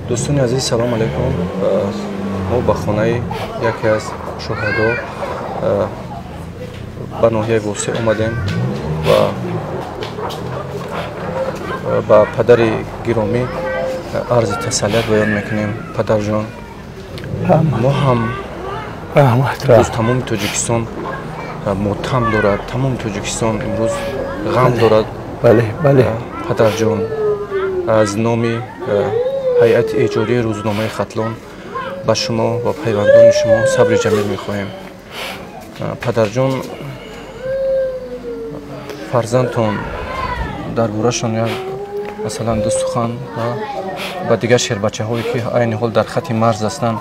Дӯстони азиз, салом алайкум. Мо ба хонаи яке аз шуҳадо ба ноҳияи Восеъ омадем ва ба падари гиромӣ арзи тасаллият баён мекунем. Падарҷон, мо ҳам имрӯз тамоми Тоҷикистон мотам дорад, тамоми Тоҷикистон имрӯз ғам дорад. Падарҷон, аз номи ҳайати эҷодии рӯзномаи Хатлон ба шумо ва пайвандони шумо сабри ҷамил мехоҳем. Падарҷон, фарзандтон дар борашон як масалан ду сухан ва ба дигар шербачаҳое ки айни ҳол дар хати марз ҳастанд,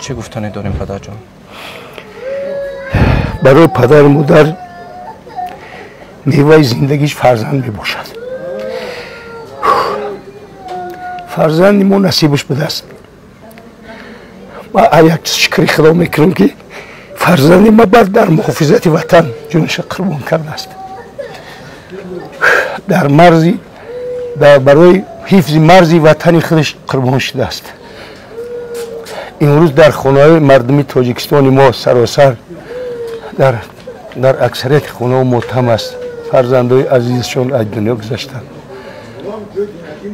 чӣ гуфтане дорем, падарҷон? Барои падару модар меваи зиндагиш фарзанд мебошад. Фарзанди мо насибаш будааст. Ма ҳар як чиз шукри Худо мекунам, ки фарзанди ма баъд дар муҳофизати ватан ҷонаша қурбон кардааст. Дар марзи барои ҳифзи марзи ватани худаш қурбон шудааст. Имрӯз дар хонаҳои мардуми Тоҷикистони мо саросар дар аксарияти хонаҳо мотам аст. Фарзандои азизшон аз дунё гузаштанд.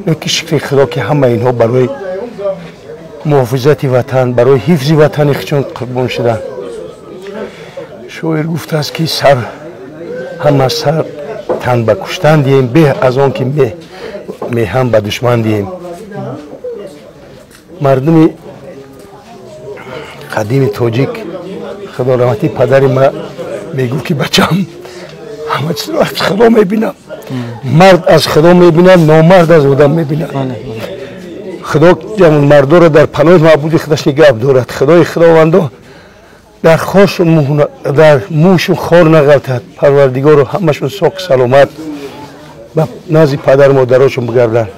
Лекин шукри Худо, ки ҳама инҳо барои муҳофизати ватан, барои ҳифзи ватани худшон қурбон шуданд. Шоир гуфтааст, ки сар ҳама сар тан ба куштан диҳем, беҳ аз он ки меҳан ба душман диҳем. Мардуми қадими тоҷик, Худо раҳмати падари ма, мегуфт, ки бачам, ҳама чизро аз Худо мебинам. Мард аз Худо мебинад, номард аз одам мебинад. Худо мардоро дар паноҳи маъбуди худаш нигаҳ дорад. Худои Худовандо дар хошун дар мӯшун хор нағалтад. Парвардигоро, ҳамашон соқ саломат ба назди падару модарошон бигарданд.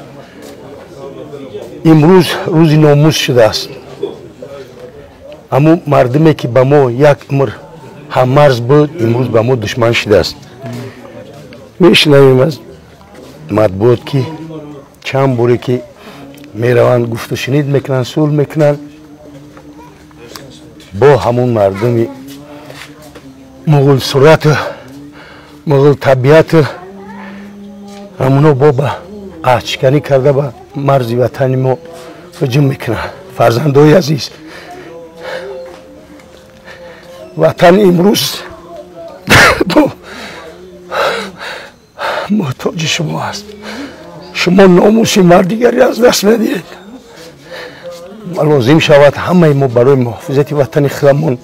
Имрӯз рӯзи номус шудааст. Аммо мардуме ки ба мо як умр ҳаммарз буд, имрӯз ба мо душман шудааст. Мешунавем аз матбуот, ки чанд боре ки мераванд, гуфтушунид мекунанд, сулҳ мекунанд бо ҳамун мардуми муғулсурату муғултабиату, ҳамуно бо ба аҳдшиканӣ карда ба марзи ватани мо ҳуҷум мекунанд. Фарзандои азиз, ватан имрӯз муҳтоҷи шумо аст. Шумо номуси мардигарӣ аз даст надиҳед. Лозим шавад, ҳамаи мо барои муҳофизати ватани худамон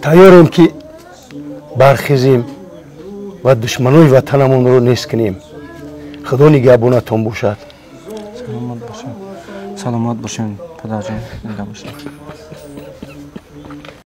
тайёрем, ки бархезем ва душманои ватанамонро нест кунем. Худо нигаҳбонатон бошад. Саломат бошед, саломат бошед, падарҷон, зинда бошед.